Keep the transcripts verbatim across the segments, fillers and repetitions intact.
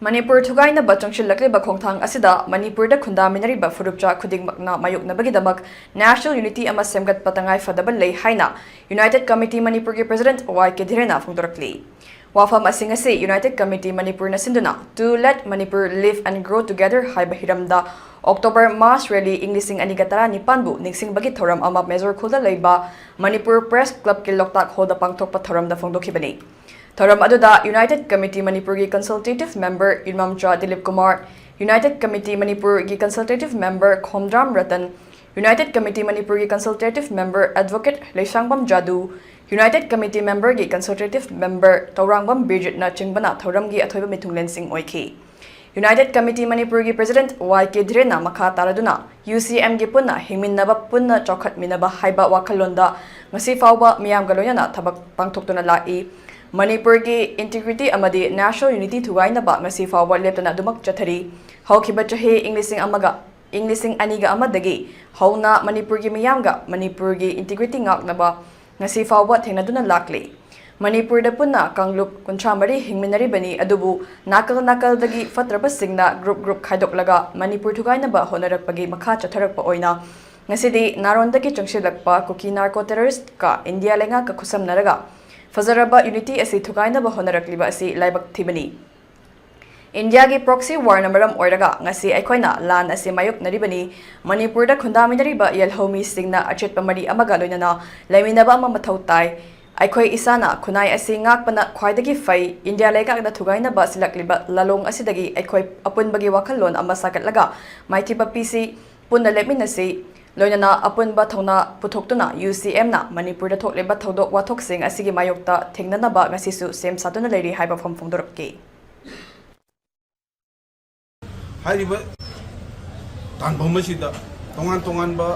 ꯃꯅꯤꯄꯨꯔ ꯊꯨꯒꯥꯏꯅꯕ ꯆꯪꯁꯤꯜꯂꯛꯂꯤꯕ ꯈꯣꯡꯊꯥꯡ ꯑꯁꯤꯗ ꯃꯅꯤꯄꯨꯔꯗ ꯈꯨꯟꯗꯥꯃꯤꯟꯅꯔꯤꯕ ꯐꯨꯔꯨꯞꯆꯥ ꯈꯨꯗꯤꯡꯃꯛꯅ ꯃꯥꯌꯣꯛꯅꯕꯒꯤꯗꯃꯛ national unity ꯑꯃ ꯁꯦꯝꯒꯠꯄ ꯇꯉꯥꯏ ꯐꯗꯕ ꯂꯩ ꯍꯥꯏꯅ United Committee ꯃꯅꯤꯄꯨꯔꯒꯤ President ꯋꯥꯏ ꯀꯦ ꯙꯤꯔꯦꯟꯅ ꯐꯣꯡꯗꯣꯔꯛꯂꯤ꯫ ꯋꯥꯐꯝ ꯑꯁꯤꯡ ꯑꯁꯤ United Committee ꯃꯅꯤꯄꯨꯔꯅ ꯁꯤꯟꯗꯨꯅ To Let Manipur Live and Grow Together ꯍꯥꯏꯕ ꯍꯤꯔꯝꯗ October Mass Rally ꯏꯪ ꯂꯤꯁꯤꯡ ꯑꯅꯤꯒ ꯇꯔꯥꯅꯤꯄꯥꯟꯕꯨ ꯅꯤꯡꯁꯤꯡꯕꯒꯤ ꯊꯧꯔꯝ ꯑꯃ ꯃꯦꯖꯣꯔ ꯈꯨꯜꯗ ꯂꯩꯕ ꯃꯅꯤꯄꯨꯔ Press Clubꯀꯤ ꯂꯣꯛꯇꯥꯛ ꯍꯣꯜꯗ ꯄꯥꯡꯊꯣꯛꯄ ꯊꯧꯔꯝꯗ ꯐꯣꯡꯗꯣꯛꯈꯤꯕꯅꯤ꯫ ꯊꯧꯔꯝ ꯑꯗꯨꯗ United Committee ꯃꯅꯤꯄꯨꯔꯒꯤ Consultative Member ꯌꯨꯝꯅꯥꯝꯆꯥ Dilip Kumar, United Committee ꯃꯅꯤꯄꯨꯔꯒꯤ Consultative Member Khomdram Ratan, United Committee ꯃꯅꯤꯄꯨꯔꯒꯤ Consultative Member Advocate ꯂꯩꯁꯥꯡꯕꯝ ꯖꯥꯗꯨ, United Committee Memberꯒꯤ Consultative Member Tourangbam ꯕꯤꯔꯖꯤꯠꯅ ꯆꯤꯡꯕꯅ ꯊꯧꯔꯝꯒꯤ ꯑꯊꯣꯏꯕ ꯃꯤꯊꯨꯡꯂꯦꯟꯁꯤꯡ ꯑꯣꯏꯈꯤ꯫ United Committee ꯃꯅꯤꯄꯨꯔꯒꯤ President ꯋꯥꯏ ꯀꯦ ꯙꯤꯔꯦꯟꯅ ꯃꯈꯥ ꯇꯥꯔꯗꯨꯅ UCMꯒꯤ ꯄꯨꯟꯅ ꯍꯤꯡꯃꯤꯟꯅꯕ, ꯄꯨꯟꯅ ꯆꯥꯎꯈꯠꯃꯤꯟꯅꯕ ꯍꯥꯏꯕ ꯋꯥꯈꯜꯂꯣꯟꯗ ꯉꯁꯤ ꯐꯥꯎꯕ ꯃꯤꯌꯥꯝꯒ ꯂꯣꯏꯅꯅ ꯊꯕꯛ ꯄꯥꯡꯊꯣꯛꯇꯨꯅ ꯂꯥꯛꯏ꯫ ꯃꯅꯤꯄꯨꯔꯒꯤ integrity ꯑꯃꯗꯤ national unity ꯊꯨꯒꯥꯏꯅꯕ ꯉꯁꯤ ꯐꯥꯎꯕ ꯂꯦꯞꯇꯅ ꯑꯗꯨꯃꯛ ꯆꯠꯊꯔꯤ꯫ ꯍꯧꯈꯤꯕ ꯆꯍꯤ ꯏꯪ ꯂꯤꯁꯤꯡ ꯑꯃꯒ, ꯏꯪ ꯂꯤꯁꯤꯡ ꯑꯅꯤꯒ ꯑꯃꯗꯒꯤ ꯍꯧꯅ ꯃꯅꯤꯄꯨꯔꯒꯤ ꯃꯤꯌꯥꯝꯒ ꯃꯅꯤꯄꯨꯔꯒꯤ integrity ꯉꯥꯛꯅꯕ ꯉꯁꯤ ꯐꯥꯎꯕ ꯊꯦꯡꯅꯗꯨꯅ ꯂꯥꯛꯂꯤ꯫ ꯃꯅꯤꯄꯨꯔꯗ ꯄꯨꯟꯅ ꯀꯥꯡꯂꯨꯞ ꯀꯨꯟꯊ꯭ꯔꯥ ꯃꯔꯤ ꯍꯤꯡꯃꯤꯟꯅꯔꯤꯕꯅꯤ, ꯑꯗꯨꯕꯨ ꯅꯥꯀꯜ ꯅꯥꯀꯜꯗꯒꯤ ꯐꯠꯇ꯭ꯔꯕꯁꯤꯡꯅ group group ꯈꯥꯏꯗꯣꯛꯂꯒ ꯃꯅꯤꯄꯨꯔ ꯊꯨꯒꯥꯏꯅꯕ ꯍꯣꯠꯅꯔꯛꯄꯒꯤ ꯃꯈꯥ ꯆꯠꯊꯔꯛꯄ ꯑꯣꯏꯅ ꯉꯁꯤꯗꯤ ꯅꯥꯔꯣꯟꯗꯒꯤ ꯆꯪꯁꯤꯜꯂꯛꯄ ꯀꯨꯀꯤ narco terroristꯀ ꯏꯟꯗꯤꯌꯥ ꯂꯩꯉꯥꯛꯀ ꯈꯨꯠꯁꯝꯅꯔꯒ ꯐꯖꯔꯕ unity ꯑꯁꯤ ꯊꯨꯒꯥꯏꯅꯕ ꯍꯣꯠꯅꯔꯛꯂꯤꯕ ꯑꯁꯤ ꯂꯥꯏꯕꯛ ꯊꯤꯕꯅꯤ꯫ ꯏꯟꯗꯤꯌꯥꯒꯤ proxy warꯅ ꯃꯔꯝ ꯑꯣꯏꯔꯒ ꯉꯁꯤ ꯑꯩꯈꯣꯏꯅ ꯂꯥꯟ ꯑꯁꯤ ꯃꯥꯌꯣꯛꯅꯔꯤꯕꯅꯤ꯫ ꯃꯅꯤꯄꯨꯔꯗ ꯈꯨꯟꯗꯥꯃꯤꯟꯅꯔꯤꯕ ꯌꯦꯜꯍꯧꯃꯤꯁꯤꯡꯅ ꯑꯆꯦꯠꯄ ꯃꯔꯤ ꯑꯃꯒ ꯂꯣꯏꯅꯅ ꯂꯩꯃꯤꯟꯅꯕ ꯑꯃ ꯃꯊꯧ ꯇꯥꯏ꯫ ꯑꯩꯈꯣꯏ ꯏꯁꯥꯅ ꯈꯨꯟꯅꯥꯏ ꯑꯁꯤ ꯉꯥꯛꯄꯅ ꯈ꯭ꯋꯥꯏꯗꯒꯤ ꯐꯩ꯫ ꯏꯟꯗꯤꯌꯥ ꯂꯩꯉꯥꯛꯅ ꯊꯨꯒꯥꯏꯅꯕ ꯁꯤꯜꯂꯛꯂꯤꯕ ꯂꯥꯂꯣꯡ ꯑꯁꯤꯗꯒꯤ ꯑꯩꯈꯣꯏ ꯑꯄꯨꯟꯕꯒꯤ ꯋꯥꯈꯜꯂꯣꯟ ꯑꯃ ꯁꯥꯒꯠꯂꯒ ꯃꯥꯏꯊꯤꯕ ꯄꯤꯁꯤ, ꯄꯨꯟꯅ ꯂꯦꯞꯃꯤꯟꯅꯁꯤ꯫ ꯂꯣꯏꯅꯅ ꯑꯄꯨꯟꯕ ꯊꯧꯅꯥ ꯄꯨꯊꯣꯛꯇꯨꯅ UCMꯅ ꯃꯅꯤꯄꯨꯔꯗ ꯊꯣꯛꯂꯤꯕ ꯊꯧꯗꯣꯛ ꯋꯥꯊꯣꯛꯁꯤꯡ ꯑꯁꯤꯒꯤ ꯃꯥꯌꯣꯛꯇ ꯊꯦꯡꯅꯅꯕ ꯉꯁꯤꯁꯨ ꯁꯦꯝ ꯁꯥꯗꯨꯅ ꯂꯩꯔꯤ ꯍꯥꯏꯕ ꯋꯥꯐꯝ ꯐꯣꯡꯗꯣꯔꯛꯈꯤ꯫ ꯍꯥꯏꯔꯤꯕ ꯇꯥꯟꯐꯝ ꯑꯁꯤꯗ ꯇꯣꯉꯥꯟ ꯇꯣꯉꯥꯟꯕ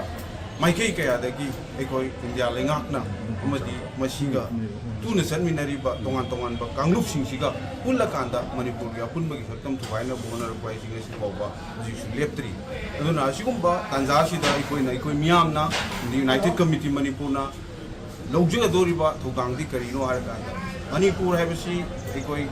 ꯃꯥꯏꯀꯩ ꯀꯌꯥꯗꯒꯤ ꯑꯩꯈꯣꯏ ꯏꯟꯗꯤꯌꯥ ꯂꯩꯉꯥꯛꯅ ꯑꯃꯗꯤ ꯃꯁꯤꯒ ꯇꯨꯅ ꯆꯠꯃꯤꯟꯅꯔꯤꯕ ꯇꯣꯉꯥꯟ ꯇꯣꯉꯥꯟꯕ ꯀꯥꯡꯂꯨꯞꯁꯤꯡꯁꯤꯒ ꯄꯨꯜꯂꯀꯥꯟꯗ ꯃꯅꯤꯄꯨꯔꯒꯤ ꯑꯄꯨꯟꯕꯒꯤ ꯁꯛꯇꯝ ꯊꯨꯒꯥꯏꯅꯕ ꯍꯣꯠꯅꯔꯛꯄ ꯍꯥꯏꯁꯤ ꯉꯁꯤ ꯐꯥꯎꯕ ꯍꯧꯖꯤꯛꯁꯨ ꯂꯦꯞꯇ꯭ꯔꯤ꯫ ꯑꯗꯨꯅ ꯑꯁꯤꯒꯨꯝꯕ ꯇꯥꯟꯖꯥꯁꯤꯗ ꯑꯩꯈꯣꯏꯅ, ꯑꯩꯈꯣꯏ ꯃꯤꯌꯥꯝꯅ, United Committee ꯃꯅꯤꯄꯨꯔꯅ ꯂꯧꯖꯒꯗꯧꯔꯤꯕ ꯊꯧꯗꯥꯡꯗꯤ ꯀꯔꯤꯅꯣ ꯍꯥꯏꯔꯀꯥꯟꯗ, ꯃꯅꯤꯄꯨꯔ ꯍꯥꯏꯕꯁꯤ ꯑꯩꯈꯣꯏ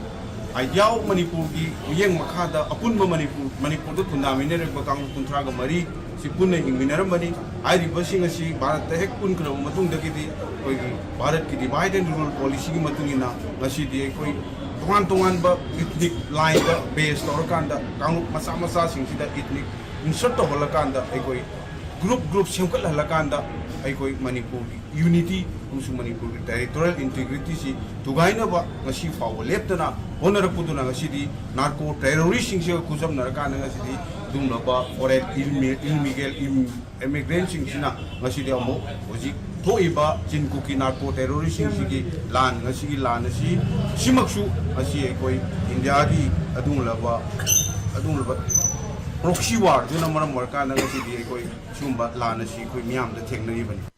ꯑꯥꯏꯗꯤꯌꯥ ꯑꯣꯐ ꯃꯅꯤꯄꯨꯔꯒꯤ ꯃꯤꯠꯌꯦꯡ ꯃꯈꯥꯗ ꯑꯄꯨꯟꯕ ꯃꯅꯤꯄꯨꯔ, ꯃꯅꯤꯄꯨꯔꯗ ꯈꯨꯟꯗꯥꯃꯤꯟꯅꯔꯤꯕ ꯀꯥꯡꯂꯨꯞ ꯀꯨꯟꯊ꯭ꯔꯥꯒ ꯃꯔꯤ ꯁꯤ ꯄꯨꯟꯅ ꯍꯤꯡꯃꯤꯟꯅꯔꯝꯕꯅꯤ꯫ ꯍꯥꯏꯔꯤꯕꯁꯤꯡ ꯑꯁꯤ ꯚꯥꯔꯠꯇ ꯍꯦꯛ ꯄꯨꯟꯈ꯭ꯔꯕ ꯃꯇꯨꯡꯗꯒꯤꯗꯤ ꯑꯩꯈꯣꯏꯒꯤ ꯚꯥꯔꯠꯀꯤ divide and rule policyꯒꯤ ꯃꯇꯨꯡ ꯏꯟꯅ ꯉꯁꯤꯗꯤ ꯑꯩꯈꯣꯏ ꯇꯣꯉꯥꯟ ꯇꯣꯉꯥꯟꯕ ethnic lineꯗ base ꯇꯧꯔꯀꯥꯟꯗ ꯀꯥꯡꯂꯨꯞ ꯃꯆꯥ ꯃꯆꯥꯁꯤꯡꯁꯤꯗ ethnic insert ꯇꯧꯍꯜꯂꯀꯥꯟꯗ ꯑꯩꯈꯣꯏ group group ꯁꯦꯝꯒꯠꯍꯜꯂꯀꯥꯟꯗ ꯑꯩꯈꯣꯏ ꯃꯅꯤꯄꯨꯔꯒꯤ unity ꯑꯃꯁꯨꯡ ꯃꯅꯤꯄꯨꯔꯒꯤ territorial integrityꯁꯤ ꯊꯨꯒꯥꯏꯅꯕ ꯉꯁꯤ ꯐꯥꯎꯕ ꯂꯦꯞꯇꯅ ꯍꯣꯠꯅꯔꯛꯄꯗꯨꯅ ꯉꯁꯤꯗꯤ narco terroristꯁꯤꯡꯁꯤꯒ ꯈꯨꯖꯝꯅꯔꯀꯥꯟꯗ ꯉꯁꯤꯗꯤ ꯑꯗꯨꯒꯨꯝꯂꯕ foreign illegal immigrantꯁꯤꯡꯁꯤꯅ ꯉꯁꯤꯗꯤ ꯑꯃꯨꯛ ꯍꯧꯖꯤꯛ ꯊꯣꯛꯏꯕ ꯆꯤꯟ ꯀꯨꯀꯤ narco terroristꯁꯤꯡꯁꯤꯒꯤ ꯂꯥꯟ, ꯉꯁꯤꯒꯤ ꯂꯥꯟ ꯑꯁꯤ, ꯁꯤꯃꯛꯁꯨ ꯉꯁꯤ ꯑꯩꯈꯣꯏ ꯏꯟꯗꯤꯌꯥꯒꯤ ꯑꯗꯨꯒꯨꯝꯂꯕ, ꯑꯗꯨꯒꯨꯝꯂꯕ proxy warꯗꯨꯅ ꯃꯔꯝ ꯑꯣꯏꯔꯀꯥꯟꯗ ꯉꯁꯤꯗꯤ ꯑꯩꯈꯣꯏ ꯁꯤꯒꯨꯝꯕ ꯂꯥꯟ ꯑꯁꯤ ꯑꯩꯈꯣꯏ ꯃꯤꯌꯥꯝꯗ ꯊꯦꯡꯅꯔꯤꯕꯅꯤ꯫